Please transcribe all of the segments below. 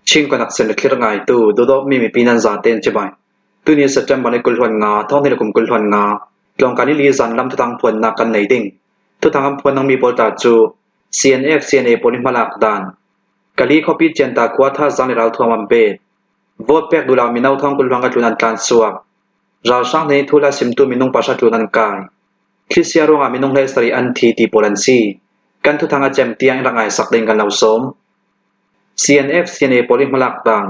Chin kanak sen le thlir ngai tu dawdawmi mipi nan zaten chibai. Tuni September ni 25 thong ni le kum 25 tlawngkan i li zan lam thuthang phuannak kan nei ding. Thuthang an phuan mi pawl ta cu CNF CNA pawl i hmalak dan. Kali khuapi Cianta khua thazaang le ralthuam an pek. Vote pek duhlo mino thong 25 ka tlun an tlan suak. Ralhrang nih thula simtu minung 3 tlun an kai. Thlisia ruangah minung hlei sarih an thi ti pawl an si. Kan thuthang a cem tiang in rak ngai sak ding kan lo sawm. CNF CNA pawl i hmalak dan.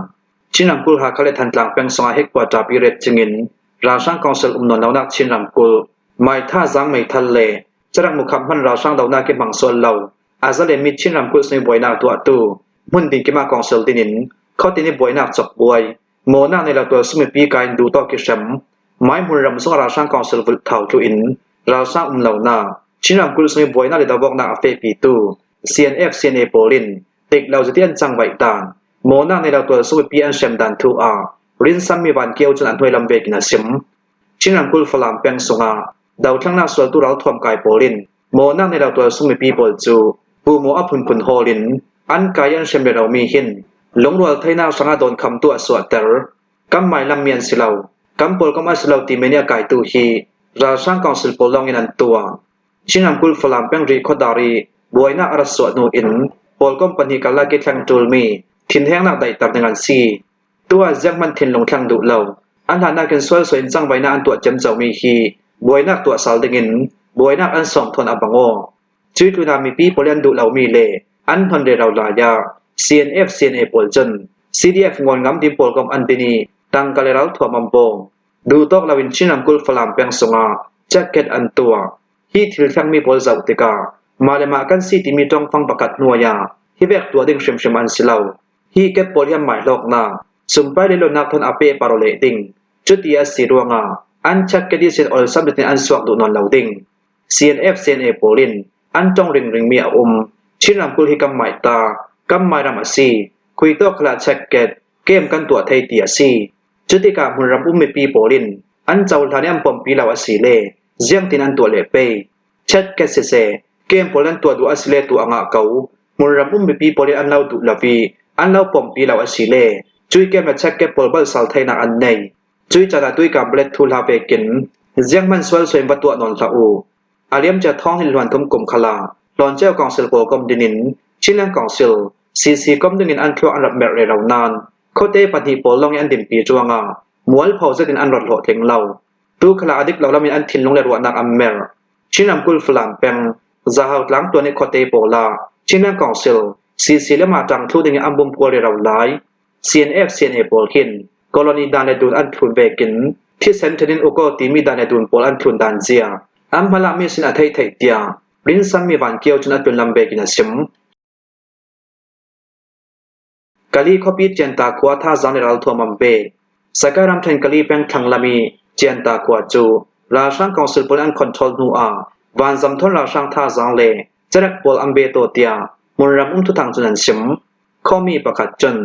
Chin ramkulh Hakha le Thantlang peng zongah headquarter pi ret cingin ralhrang council um nawn lonak Chin ramkulh Mai thazaang meithal le carang mukham hman ralhrang donak hi hmang sual lo. A zalenmi Chin ramkulh sui buainak tuahtu hmun ding kima council din in khuatin i buainak chok buai mawnak nei lo tual sumi ka in duh tawk i hrem Mai hmun ram zong ralhrang council vulh thau tlu in ralhrang um lonak Chin ramkulh sui buainak le dovoknak a fehpitu CNF CNA pawl in tek lo zati an cang vaih dan mawnak nei lo tual sumi an hrem dan thu ah rinsam mi van kio cun an hnuai lam vekin a sim. Chin ramkulh Falam peng sungah dothlannak sualtu ralthuam kai pawl in mawnak nei lo tualsung mipi pawl cu pu maw a phunphun hawl in an kai an hrem lomi hin lungrual theinak hrangah dawnkhamtu a suahter. Kan mailam mi an si lo. Kan pawlkom a si lo timi nih a kaitu hi ralhrang council pawl lawng in an tuah. Chin ramkulh Falam peng ri khuadar i buainak a rat suah hnu in pawlkom pahnih karlak i thleng ṭulmi thinhengnak daihter ding an si. Tuah zeihmanh thinlung thleng duh lo. An hlannak in sualsuai in cangvainak an tuah ciamcomi hi buainak tuah sal dingin buainak an sawm thawn a bang aw. Cui tlun ah mipi pawl an duh lomi le an hnon rero lai ah CNF CNA pawl cun CDF ngawn ngam ding pawl kom an din i tangka le ralthuam an bawm. Duh tawk loin Chin ramkulh Falam peng sungah jacket an tuah. Hi thil thlengmi pawl zoh tikah mah le mah kan si timi tongfang pakhat hnuai ah hi vek tuah ding hrimhrim an si lo. Hi kep pawl hi an mah hlawknak, sumpai le luatnak thawn a pe paro leh ding. Cuti a si ruangah an check sin olsam tein an suak duh nawn lo ding. CNF CNA pawl in an tong ringring mi a um. Chin ramkulh hi kan mah ta, kan mah ram a si. Khui tawk hlah check ket, kem kan tuah thei ti a si. Cutikah hmunram um mipi pawl in an cohlan i an pompi lo a si le ziangtin an tuah le pei. Chet ket siseh, kem pawl an tuah duh a si le tuah a ngah ko. Hmunram um mipi pawl in an lo duh lo i an lo pompi lo a si le cui kem le check ket pawl bal sal theinak an nei. Cui can ah tuikam palet thu hla vekin zianghmanh sual suain va tuah nawn hlah u. A liamcia thawng hin hluan thum kum khala Hlawn Council pawl kom ding in Chinland Council CC kom ding in an thluak an rak merh re lo nain khuate pahnih pawl lawng i an dinpi ruangah mualpho zet in an rat hlawhtling lo. Tu khala a dik lo lam in an thinlung le ruahnak an merh. Chin ramkulh Falam peng Zahau tlang tuan i khuate pawl ah Chinland Council CC le mah ṭang thlu ding in an bum kual re ro lai. CNF CNA pawl khin colony dan le dun an thlun vekin thisen ṭhen in ukaw timi dan le dun pawl an thlun dan zia an hmalakmi mi sin a theih theih tiah rinsan mi van kio cun a tlunlam vekin a sim. Kali khuapi Cianta khua thazaang le ralthuam an pek. Sakai ramṭhen Kali peng thlanglam i Cianta khua cu ralhrang council pawl an control hnu ah vanzamthawn ralhrang thazaang le carek pawl an be taw tiah hmunram um thuthang cun an sim. Khuami pakhat cun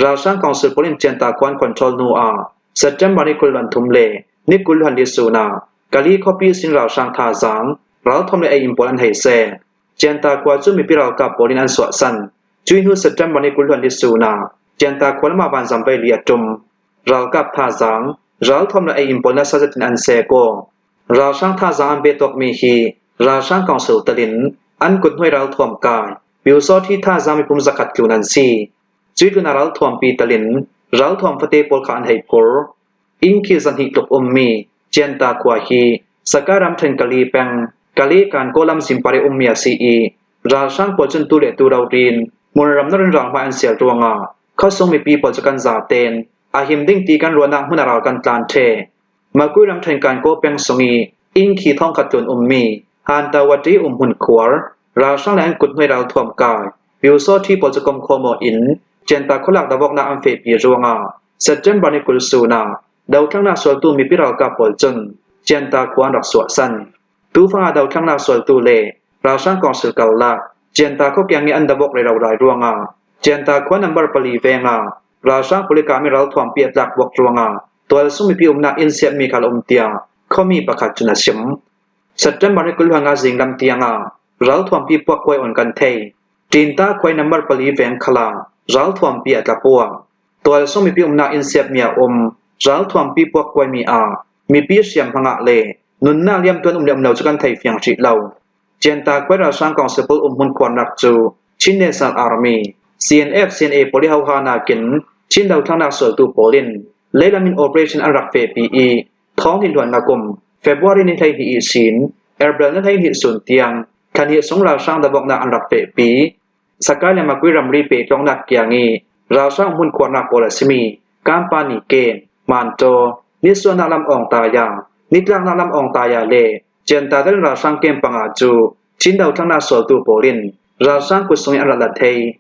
ralhrang council pawl in Cianta khua an control hnu ah September ni 23 le ni 20 sun ah Kali khuapi sin ralhrang thazaang ralthuam le ei-inn pawl an hei seh. Cianta khua cu mipi ralkap pawl in an suahsan. Cui hnu September ni 20 sun ah Cianta khua lam ah vanzam vei li a ṭum. Ralkap thazaang, ralthuam le ei-inn pawl nasa zet in an seh kaw. Ralhrang thazaang an pe tawkmi hi ralhrang council tal in an kuthnuai ralthuam kai Pyusawṭhi thazaang mipum zakhat tlun an si. Cui tlun ah ralthuampi tal in ralthuam fate pawl kha an hei phur. Inn khi zahnih tluk ummi Cianta khua hi Saka ramṭhen Kali peng Kali kan Kawlam Simpar i ummi a si i ralhrang pawl cun tu le tu rorin hmunram na rinrang hmai an sial ruangah khuasung mipi pawl cu kan zaten a him ding ti kan ruahnak hmun a ral kan tlan ṭhe. Makui ramṭhen kan Kaw peng sung i inn khi thongkhat tlun ummi Hantawati umhmun khuar ralhrang le an kuthnuai ralthuam kai Pyusawṭhi pawl cu kom khaw maw in Cianta khualak dawknak an fehpi ruangah September ni 20 sun ah dothlannak sualtu mipi ralkap pawl cun Cianta khua an rak suahsan. Tufang ah dothlannak sualtu le ralhrang council karlak Cianta khuakiang i an dawk rero lai ruangah Cianta khua number pali veng ah ralhrang palik ah mi ralthuam pi a tlak buak ruangah tualsung mipi umnak inn siapmi kha a um tiah khuami pakhat cun a chim. September ni 25 zinglam tiang ah ralthuam pi puak kuai on kan thei. Ṭinta khuai number pali veng khala Ralthuampi a tla puak. Tualsung mipi umnak inn siapmi a um. Ralthuampi puak kuaimi ah mipi hriamhmang ah le nunnak liamtuan um le um lo cu kan thei fiang hrih lo. Cianta Khuai ralhrang council pawl umhmun khuarnak cu Chin National Army, CNF, CNA pawl i hoha nakin Chin dothlannak sualtu pawl in leilam in operation an rak fehpi i thawng ni hluannak kum February ni 12 i sin April ni 12 sun tiang thla sung ralhrang dabawknak an rak fehpi. Sakai le Makui ramri pehtlawngnak kiang i ralhrang hmun khuarnak pawl a simi Kampani Ken, Mantaw, Nisuahnak lam Awngtaya, Nitlaknak lam Awngtaya le Ciantadal ralhrang camp panga cu Chin dothlannak sualtu pawl in ralhrang kutsung in an rat lat thei.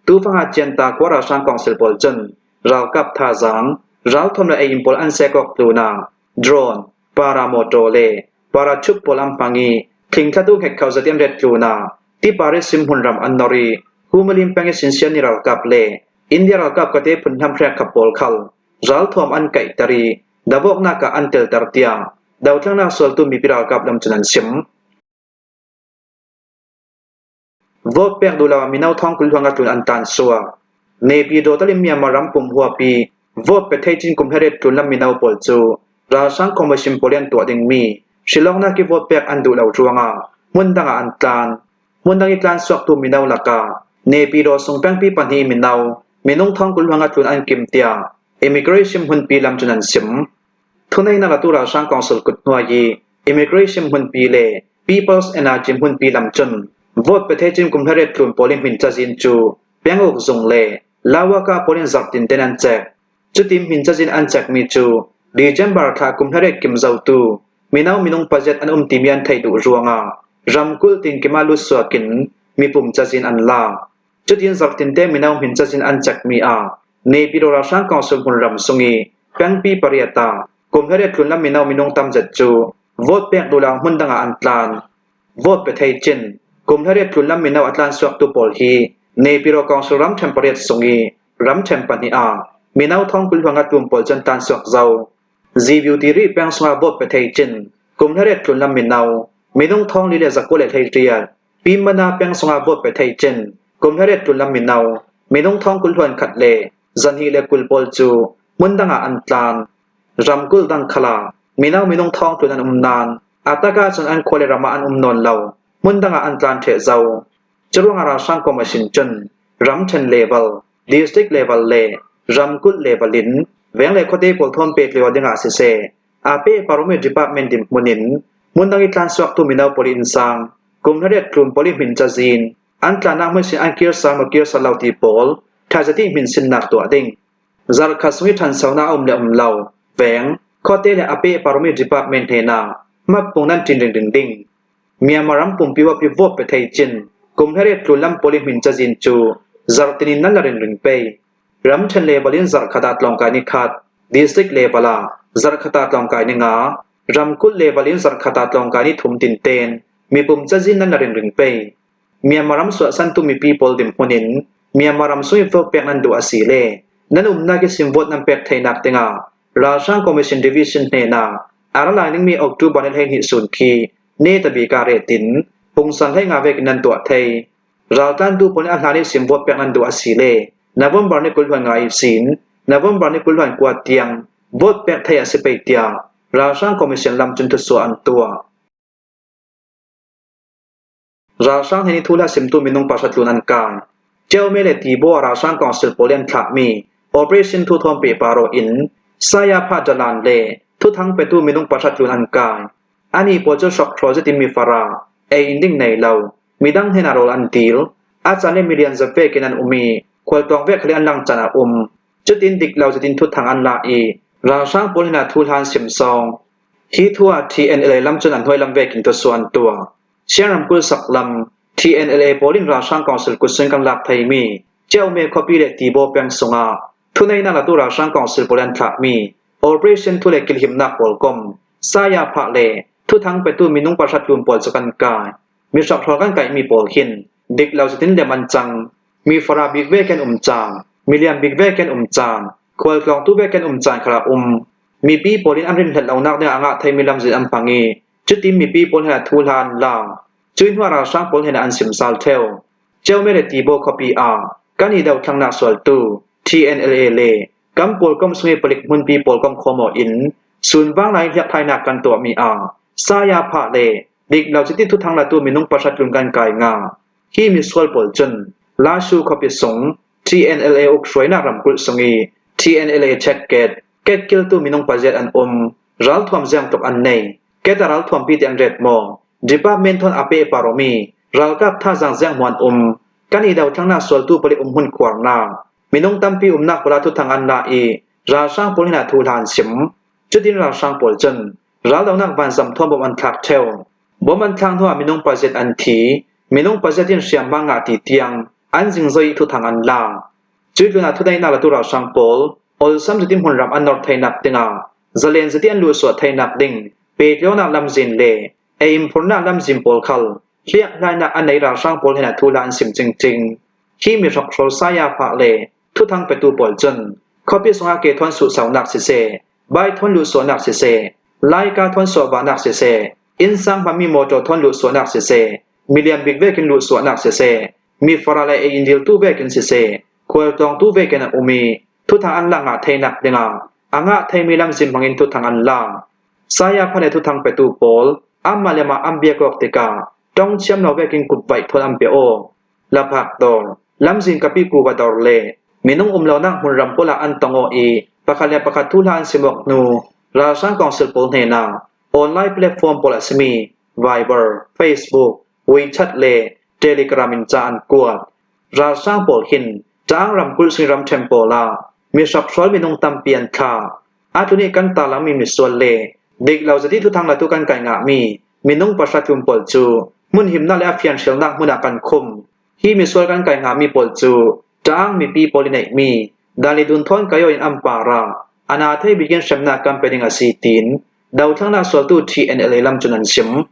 Tufang ah Cianta khua ralhrang council pawl cun ralkap thazaang, ralthawm le ei-inn pawl an sekawk tlun ah drone, paramotor le parachute pawl an hmang i thlingthlatu hngek kho zat in an ret tlun ah Tipari simhmun ram an nor i Humalin peng i Sinsian ni ralkap le India ralkap kate phun hlamhriak khap pawl khal ralthuam an kaihter i dawawknak ah an telter tiah dothlannak sualtu mipi ralkap lam cun an chim. Vote pek duh lo ah mino thong 20 hluang a tlun an tan suak. Naypyidaw talin Myanmar ram pum huapi vote pe thei chin kum heret tlun lam mino pawl cu ralhrang commission pawl an tuah dingmi Shillong ki vote pek an duh lo ruangah hmun dang ah an tlan. Hmun dang i tlan suaktu mino lakah Naypyidaw sung pengpi pahnih mino minung thong 20 hluang a tlun an kim tiah Immigration hmunpi lam cun an sim. Thuneinak latu ralhrang council kut hnuai i Immigration hmunpi le People's Energy hmunpi lam cun vote pe thei chin kum hleiriat tlun pawl i hmin cazin cu penguk zung le Lawaka pawl in zarhtin ten an cek. Cutin hmin cazin an cekmi cu December thla kum hleiriat kim zotu mino minung pazet an um timi an theih duh ruangah ramkulh tinkim ah lut suak in mipum cazin an lak. Cutin zarhtin te mino hmin cazin an cekmi ah Naypyidaw ralhrang council hmunram sung i pengpi pariat ah kum hleiriat tlun lam mino minung tamzet cu vote pek duh lo hmun dang ah an tlan. Vote pe thei chin kum hleiriat tlun lam mino a tlan suaktu pawl hi Naypyidaw council ramṭhen pariat sung i ramṭhen pahnih ah mino thong 20 hluang a tlum pawl cu an tlan suak zau. Zibiuti rih peng sungah vote pe thei chin kum hleiriat tlun lam mino minung thong li le zakua le hleiriat Pyinmana peng sungah vote pe thei chin kum hleiriat tlun lam mino minung thong 20 hluan khat le 220 pawl cu hmun dang ah an tlan. Ramkulh dang khal ah mino minung thong tlun an um nain a tak ahcun an khua le ram ah an um nawn lo. Hmun dang ah an tlan ṭheh zau. Curuangah ralhrang kong a sin cun ramṭhen level, district level le ramkulh level in veng le khuate pawl thawm pek lio ding ah siseh, aa pehparumi department dirhmun in hmundang i tlansuaktu mino pawl i innsang, kum hleiriat tlun pawl i hmin cazin, an tlannak hmun sin an kir sang maw kir sal lo ti pawl ṭhaizati hmin sinnak tuah ding. Zarhkhat sung i ṭhansonak a um le um lo, veng, khuate le a pehparumi department hnenah hmatpung nan ṭin ringring ding. Myanmar ram pumpi huap i vote pe thei chin kum hleiriat tlun lam pawl i hmin cazin cu zarhtin in nan la ringring pei. Ramṭhen level in zarhkhat ah tlawngkai ni khat, district level ah zarhkhat ah tlawngkai ni nga, ramkulh level in zarhkhat ah tlawngkai ni thum tin ten mipum cazin nan la ringring pei. Myanmar ram suahsantu mipi pawl dirhmun in Myanmar ram sung i vote pek nan duh a si le nan umnak i sim vote nan pek theinak dingah Ralhrang Commission Division hnenah a ra lai dingmi October ni 12 sun khi ne tabik ah retin pungsan 15 vek in nan tuah thei. Raltlantu pawl nih a hlan i sim vote pek nan duh a si le November ni 25 i sin November ni 29 tiang vote pek thei a si pei tiah Ralhrang Commission lam cun thusuah an tuah. Ralhrang he ni thu hla simtu minung pahra tlun an kai. Ṭiaumi le Tibaw ah ralhrang council pawl i an thlahmi Operation Thuthawm Pehparaw in Saya Pha Dalan le thuthang petu minung pahra tlun an kai. Anih pawl cu hrokhrawl zetin mi farah, ei in ding nei lo, midang hnenah rawl an dil. A caan le milian zavek in an um i khualtlawng vek khali an lang caan a um. Cutin dik lo zetin thuthang an la i ralhrang pawl hnenah thu hla an sim sawng. Hi thu ah TNLA lam cun an hnuai lam vek in tuahsuah an tuah. Siang ramkulh saklam TNLA pawl in ralhrang council kutzung kan lak theimi Ciaume khuapi le Tibaw peng sungah thuneinak latu ralhrang council pawl an thlahmi operation thu le kilhimnak pawl kom saya phah le thuthang petu minung pahra tlun pawl cu kan kai. Mi hrokhrawl kan kaihmi pawl hin dik lo zetin lem an cang. Mi fara bik ve kan um cang. Milian bik ve kan um cang. Khualtlawngtu ve kan um caan kha um. Mipi pawl in an rinhlelh lonak ding ah ngah theimi lamzin an hmang i Cutin mipi pawl he thu hlan lang. Cui hnuah ralhrang pawl he an simsal theo. Ceumi le Tibaw khuapi ah Kan i dothlannak sualtu TNLA le kan pawlkom sung i palik hmunpi pawl kong khawmaw in sunvang lai hliakhlainak kan tuahmi ah saya phah le dik lo chiti thuthang latu minung pahrat tlun kan kai nga. Hi misual pawl cun Lashu khuapi sung TNLA uk hruainak ramkulh sung i TNLA check-ket ketkiltu minung paziat an um, ralthuam ziangtluk an nei, ket a ralthuampi ti an ret maw? Department thon a pe paromi ralkap thazaang zianghmuan um, kan i dothlannak sualtu palik umhmun khuarnak, minung tampi umnak pala thuthang an la i ralhrang pawl hin ah thu hlan sim. Cutin ralhrang pawl cun raldohnak vanzam thuam bom an thlak theo. Bom an thlak hnuah minung pazet an thi, minung pazet in hriamhma ngah ti tiang an zingzoi i thuthang an la. Cuitlun ah thudaihnak latu ralhrang pawl olsam cutin hmunram an nor theinak dingah zalen zati an luhsuah theinak ding petlionak lamzin le eimphurnak lamzin pawl khal hliakhlainak an nei ralhrang pawl hin ah thula an sim cingcing. Hi mi hrokhrawl saya phah le thuthang petu pawl cun khuapi sungah ke thawn suhsaunak siseh, bai thawn luhsuahnak siseh, Laika thawn suahvahnak siseh, innsang hmami motor thawn luhsuahnak siseh, milian bik vekin luhsuahnak siseh, mi fara le ei in diltu vekin siseh, khualtlawngtu vekin an um i thuthang an lak ah theinak dingah a ngah theimi lamzin hmangin thuthang an la. Saya phan le thuthang petu pawl anmah le mah an biakawk tikah tong thiam lo vekin kutvaih thawn an pe aw. Laphak dawr, lamzin kapi kuva dawr le minung um lonak hmunram pawl ah an tong aw i pakhat le pakhat thu hlah an simawk hnu ralhrang kongsil pawl hnenah online platform pawl a simi Viber, Facebook, WeChat le Telegram in ca an kuat. Ralhrang pawl hin Ṭaang ramkulh sui ramṭhen pawl ah mi hrokhrawl minung tampi an thlah. Atu nih kan tarlangmi misual le diklo zati thuthang latu kan kai ngahmi minung pahra tlum pawl cu hmunhimnak le a fianhrilnak hmun ah kan khum. Hi misual kan kai hngami pawl cu Ṭaang mipi pawl i neihmi Dali Dun Thawn Kayo in an par ah ana thei bik in hremnak kan pe ding a si tiin dothlannak sualtu TNLA lam cun an chim.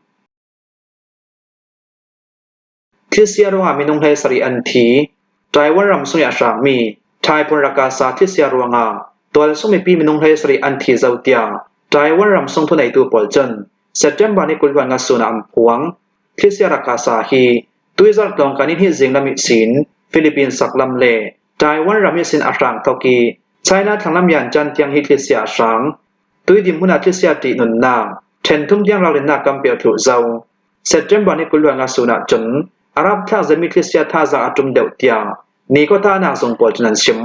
Thilsia ruangah minung hlei sarih an thi. Taiwan ram sung i a hrangmi Thaipun Rakasa thilsia ruangah tualsung mipi minung hlei sarih an thi zau tiah Taiwan ram sung thuneitu pawl cun September ni 20 nga sun ah an phuang. Thilsia Rakasa hi tuizarh tlawngkan in hi zinglam i sin Philippines saklam le Taiwan ram i sin a hrang thok i China thlanglam yan chan tiang hi thilsia a hrang. Tuidim hmun ah thilsia ṭihnunnak ṭhenthum tiang ralrinnak kam pe a thluh zau. September ni 20 nga sun ahcun Arab thlak zami thlichia thazaang a ṭum deuh tiah nikawtahnak zung pawl cun an chim.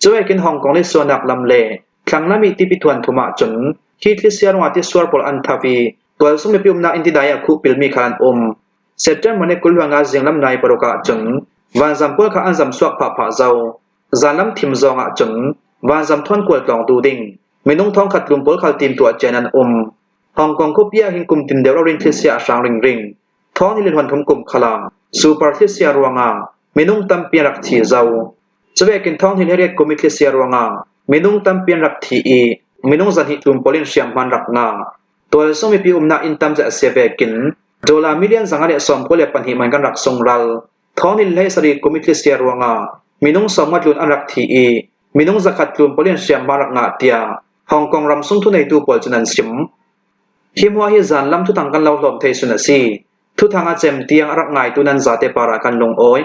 Cuvekin Hong Kong le sualnak lam le thlanglam i tipi thuan thum ahcun hi thlichia ruangah tisuar pawl an thap i tualsung mipi umnak inn tidai ah khuhpilmi kha an um. September ni 20 nga zinglam nai paruk ahcun vanzam pawl kha an zam suak phahphah zau. Zanlam thim zong ahcun vanzam thawn kual tlawng duh ding minung thongkhat tlum pawl khal timtuah cian an um. Hong Kong khuapi ah hin kum tin deuh lo in thilsia a hrang ringring. Thawng ni le hluanthum kum khala super thilsia ruangah minung tampi an rak thi zau. Cuvekin thawng ni le riat kum i thilsia ruangah minung tampi an rak thi i minung zahnih tlum pawl in hriamhman rak ngah. Tualsung mipi umnak inn tam zat a si vekin dollar million 192 man kan rak sungral. Thawng ni le sarih kum i thilsia ruangah minung 50 tlun an rak thi i minung 100 tlum pawl in hriamhman rak ngah tiah Hong Kong ram sung thuneitu pawl cu nan sim. Hi hmuah hi zanlam thuthang kan lo hlawm thei sun a si. Thuthang a cem tiang a rak ngaitu nan zate par ah kan lungawi.